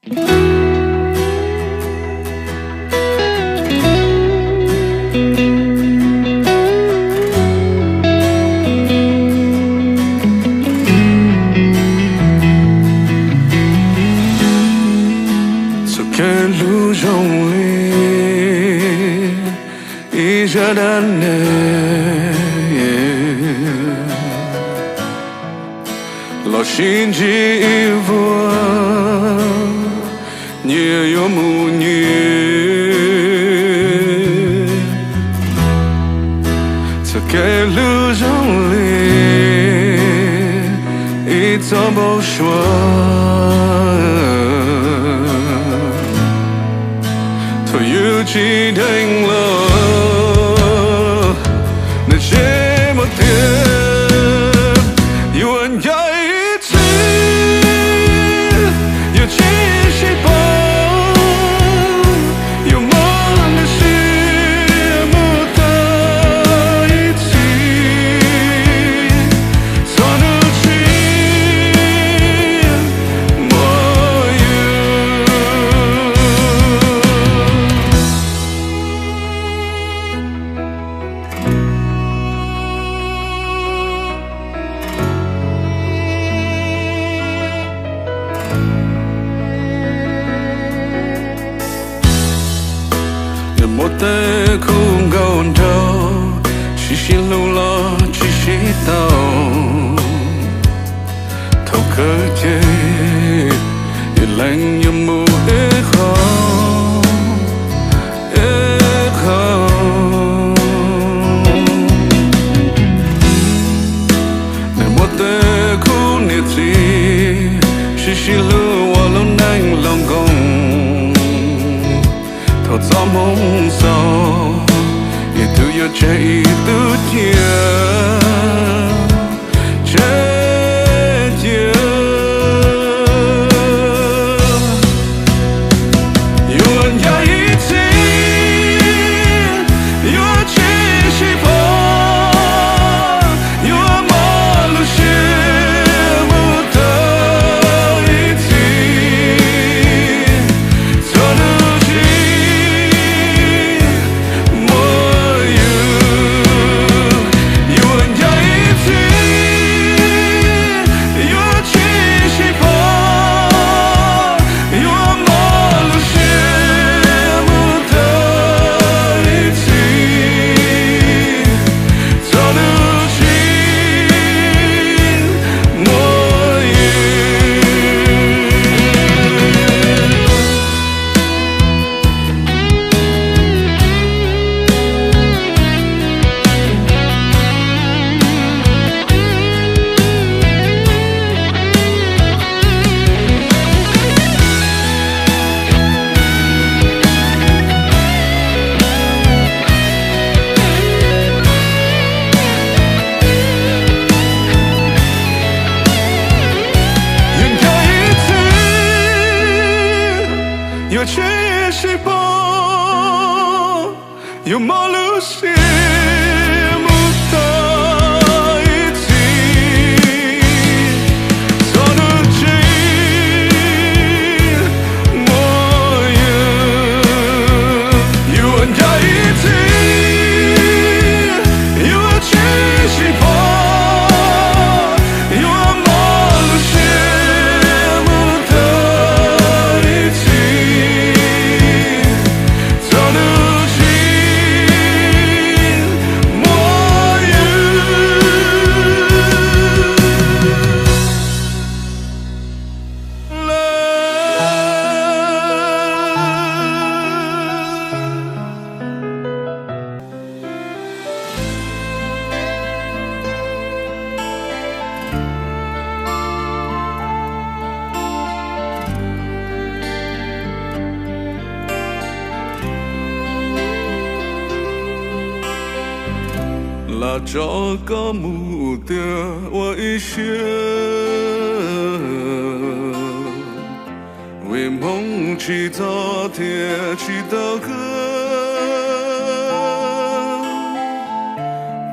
Txoj kev hlub zoo li ib zaj dab neeg, los sib ntsib ib vuag, nyias yuav mus nyias. Txoj kev hlub zoo li ib txoj npau suav, thaum yus tsis dheev los, nws tseem muaj tiag. Yuav ncaim ib txhis, yuav tsis sib paub, yuav mob nws siab mus tau ib txhis. Txog nws tsis muaj yus. Nws muaj tej khub nkauj nraug, tsis sib hlub los tsis sib tau. Thaum kawg ces ib leeg yuav mus ib qho, ib qho. Nws muaj tej khub niam txiv, sib sib hlub ua lub neej hluas nkauj. Thaum txoj hmoo xaus, ib tug yuav tseg ib tug cia, tseg cia. Yuav ncaim ib txhis, yuav tsis sib paub, yuav mob lub siab mus tau ib txhis. Txog nws tsis muaj yus, yuav ncaim ib txhis, yuav tsis sib paub, yuav mob lub siab mus tau ib txhis. Txog nws tsis muaj yus, yuav ncaim ib txhis, yuav tsis sib paub, yuav mob lub siab mus tau ib txhis. Txog nws tsis muaj yus, yuav ncaim ib txhis, yuav tsis sib paub, yuav mob lub siab mus tau ib txhis. Txog nws tsis muaj yus. Lam tso koj mus tiag ua ib siab, vim hmoov tsis txog thiaj tsis tau kawg.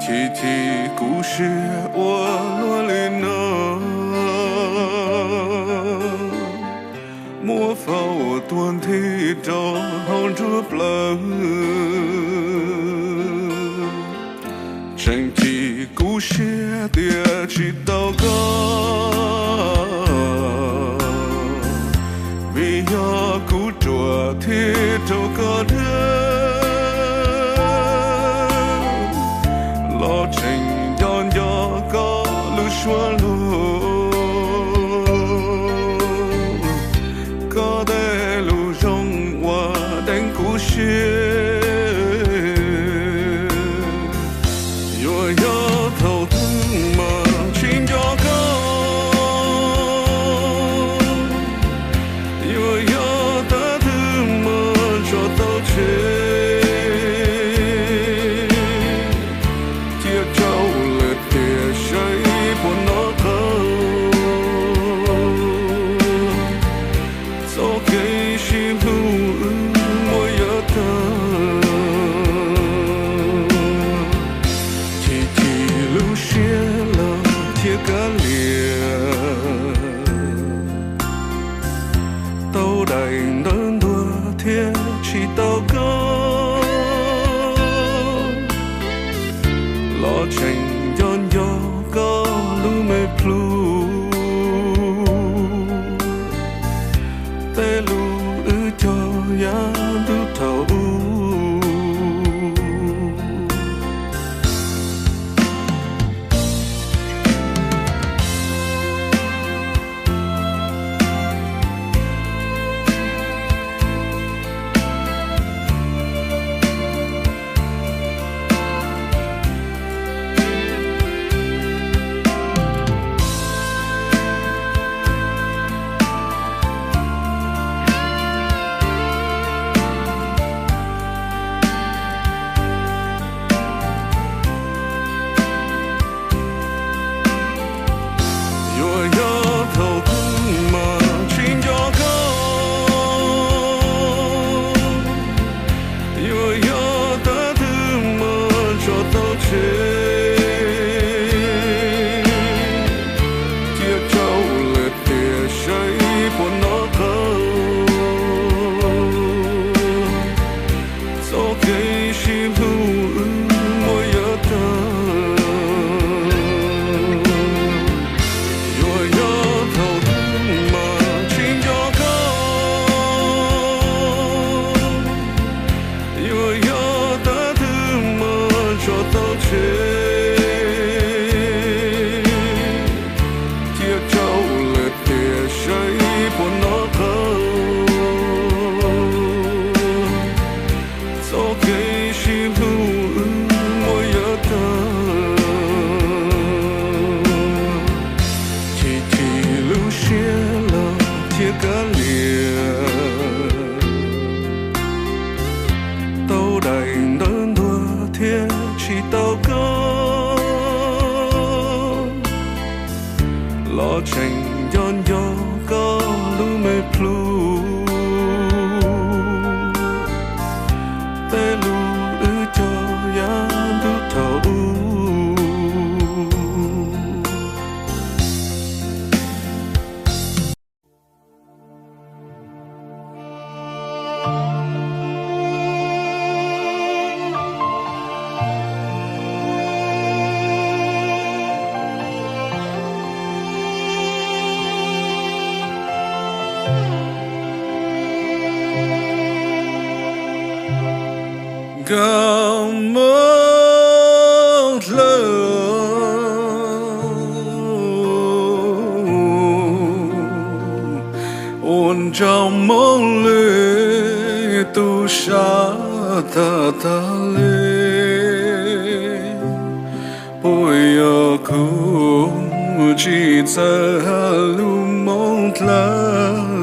Chim chim kuv siab ua luaj li no. muab faus tuag nthi rau hauv nruab plawv. Tseem chim kub siab tias tsis tau koj, vim yog kuv ruam thiaj raug koj dag. Los tseem nco nco koj lub suab lug, koj tej lus zoo uas deev kuv siab. Yuav yog thaum twg mas tsis nco koj, yuav yog thaum twg mas tso tau tseg, cia tsaug lawm tiam saib puas nov qab. Txoj kev sib hlub wb muab yuav tag, chim chim lub siab los thiaj kav liam. Tau daim ntawv ntuag thiab tsis tau koj, los tseem nco nco koj lub me plhu. Tej lus wb cog yav ntuj thaum ub. Yuav yog thaum twg mas tsis nco koj, yuav yog thaum twg mas tso tau tseg, cia tsaug lawm tiam saib puas nov qab. Txoj kev sib hlub wb muab yuav tag, yuav yog thaum twg mas tsis nco koj, yuav yog thaum twg mas tso tau tseg, cia tsaug lawm tiam saib puas nov qab. Txoj kev sib hlub wb muab yuav tag, chim chim lub siab los thiaj kav liam. Tau daim ntawv ntuag thiab tsis tau koj, los tseem nco nco koj lub me plhu. Tej lus wb cog yav ntuj thaum ub. Nkauj Moob Dlawg ua nraug Moob Lwj tub sab tag tag li. Puas yog kuv tsis txawj lub Moob Dlawg,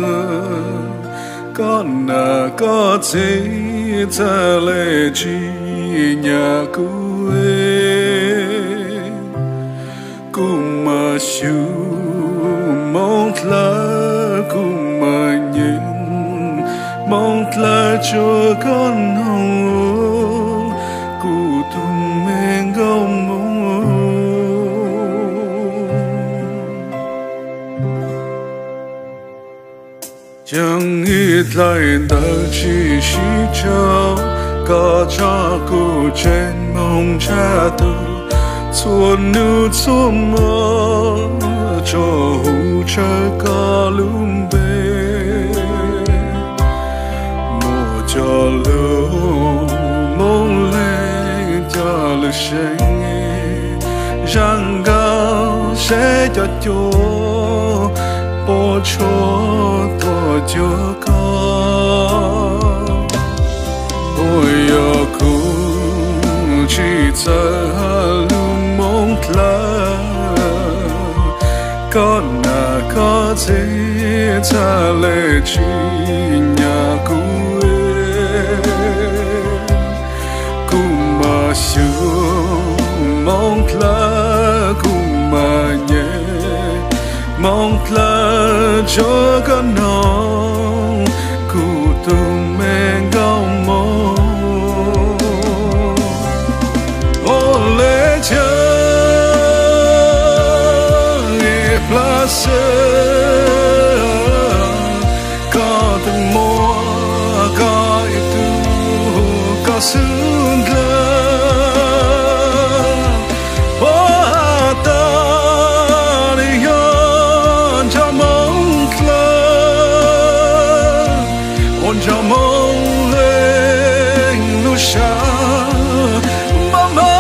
koj nam koj txiv txawj li tsis nyiam kuv. Kuv mas xyuv Moob Dlawg, kuv mas nyeem Moob Dlawg tsuas koj noog, kuv tus me nkauj Moob. Ceeb ib dlaim ntawv tsis sib tsaug, koj tso kuv tsev moog tshaj tug. Txhua nub txhua mo tso hu tsawg koj lub npe. Muaj cov lug moog leeg coj lug seev, zaj nkauj seb cov cuav puas tshuav tuaj cuag koj. Puas yog kuv tsis txawj lug moog dlawb, koj nam koj txiv txhaj le tsis nyam kuv. Kuv mas xyuv moog dlawb, kuv mas nyem moog dlawb tsuav koj noog, kuv tug me nkauj moog. Ua le caag ib plab xwb, koj tug muaj koj ib tug, koj xub dlawb. Puab has tas nws yog ntsaj moov dlawb, ua ntsaj moov leeg lub sab maj mam.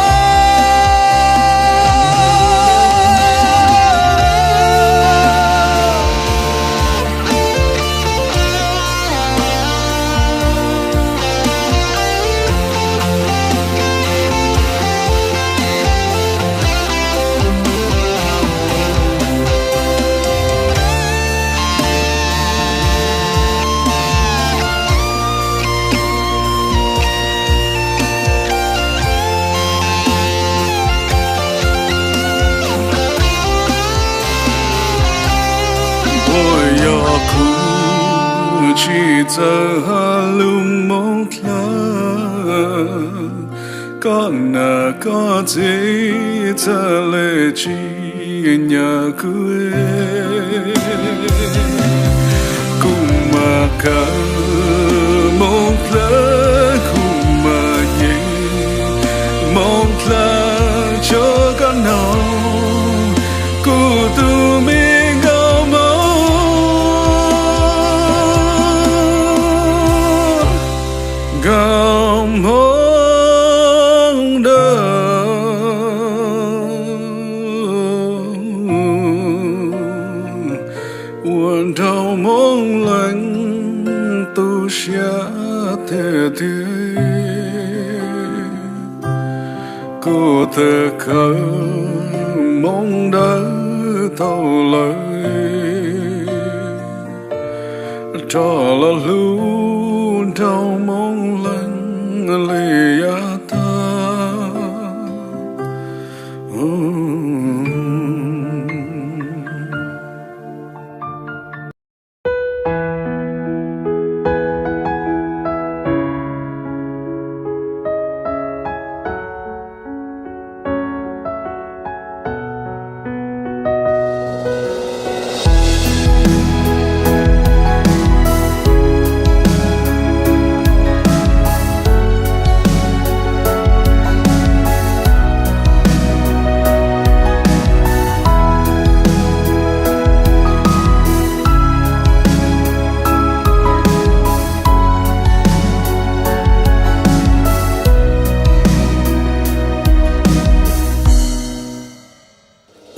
Puas yog kuv tsis txawj lug moog dlawb, koj nam koj txiv txhaj le tsis nyam kuv. Kuv mas kawg moog dlawb, kuv mas nyem moog dlawb tsuav koj noog, kuv tug me nkauj moog, nkauj moog dawb, ua nraug moov leeg tu siab tiag tiag. Kuv tawm kawg moov dawb tau lawm, rov los hlub nraug moov leeg li yav tag.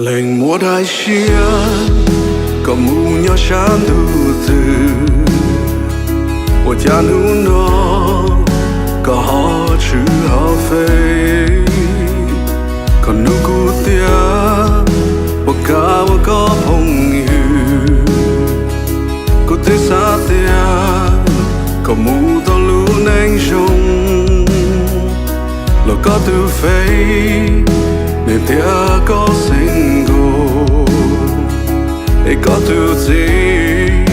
Leej muab daim siab kom mus nyob sab ntuj twg, ua cas hnub no koj ho tshwm ho fej. Koj nug kuv tias puas kam ua koj phooj ywg, kuv twb xav tias koj mus tau lub neej zoo, los koj twb fej, nws tias koj single, es koj tus txiv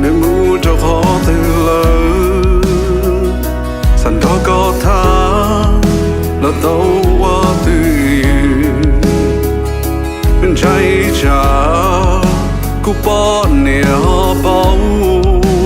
nws mus rau qhov twg lawm. Xav nrog koj tham los tau ua twj ywm, ntshai tsam kuv poj niam ho paub.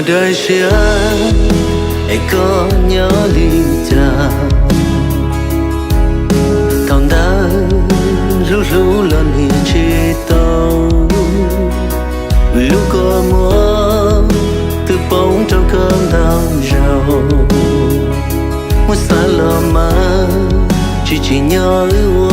Dawb siab es koj nyob li cas? Thaum ntawd hlub hlub los niam tsis tau, lub kua muag twb poob rau koj ntau zaus. Muab xav los mas tsis tsim nyog wb ua